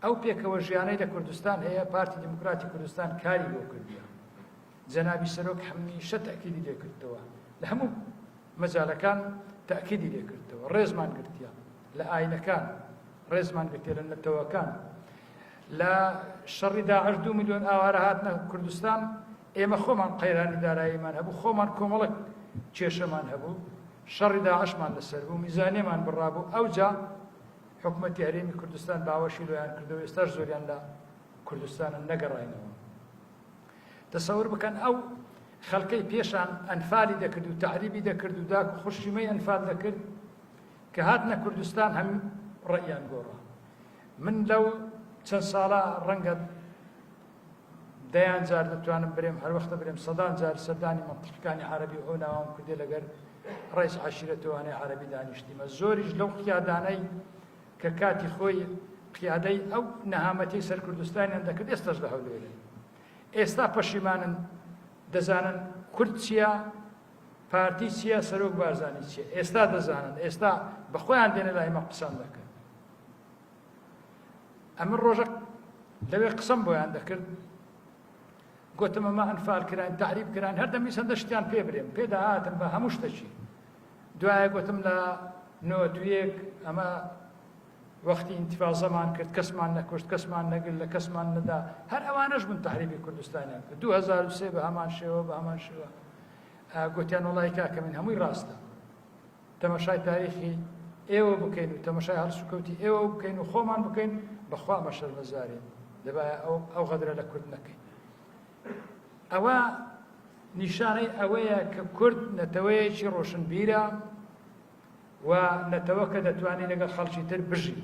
ئەو پێکەوە ژیانەی لە کوردستان هەیە پارتی دیموکراتی کوردستان کاری بۆ کردیە. جەنابی سەرۆک هەمیشە تەئکیدی لێ کردتەوە لە هەموو مەجالەکان تەئکیدی لێ کردتەوە ڕێزمان گرتیە لە ئاینەکان ڕێزمان گرتیە لە نەتەوەکان لە شەڕی داعش دو میلیۆن ئاوارە هاتنە کوردستان ئێمە خۆمان قەیرانی داراییمان هەبوو خۆمان کۆمەڵک کێشەمان هەبوو شەڕی داعشمان لەسەر بوو میزانیەمان بڕابوو ئەوجا حکومەتی هەرێمی کوردستان باوەشی لۆیان کردەوە ئێستاش زۆریان لە کوردستانن نەگەڕاینەوە تەسەور بکەن ئەو خەلکەی پێشان ئەنفالی دەکرد و تەعریبی دەکرد و داک و خوشکی مەی ئەنفال دەکرد کە هاتنە کوردستان هەم ڕەئیان گۆڕا من لەو چەند ساڵە ڕەنگە دەیان جار دەتوانم برێم هەر وەختە برێم سەدان جار سەردانی مەنتیقەکانی عەرەبی و ئەو ناوام کردێ لەگەر ڕئیس عەشیرەتەوانەی عەرەبی دانیشتیمە زۆریش لەو قیادانەی کە کاتی خۆی قیادەی ئەو نەهامەتیەی سەر کوردستانیان دەکرد ئێستاش لە هەولێرن ئێستا پەشیمانن دەزانن کورد چییە پارتی چییە سەرۆک بارزانی چییە ئێستا دەزانن ئێستا بە خۆیان دێنە لای مە قسان دەکەن ئەمن ڕۆژە لەوێ قسەم بۆیان دەکرد گوتم ئەمە ئەنفال کران تعریب کران هەردەمی سەندە شتیان پێ برێم پێداهاتم بە هەموو شتەکی دوایە گوتم لە 91 ئەمە وەختی ئینتفازەمان کرد کەسمان نەکوشت کەسمان نەگرت لە کەسمان نەدا هەر ئەوانەش بوون تەعریبی کوردستانیان کرد 2003 بە هەمان شێوە بە هەمان شێوە گوتیان وەڵی کاکە من هەمووی ڕاستە تەمەشای تاریخی ئێوە بکەین و تەمەشای هەڵسوکەوتی ئێوە بکەین و خۆمان بکەین بەخوا ئەمە شەرمەزارین دەبایە ئەو ئەو غەدرە لە کورد نەکەین ئەوە نیشانەی ئەوەیە کە کورد نەتەوەیەکی ڕۆشنبیرە و نەتەوە کە دەتوانێت لەگەڵ خەڵکی تر بژی.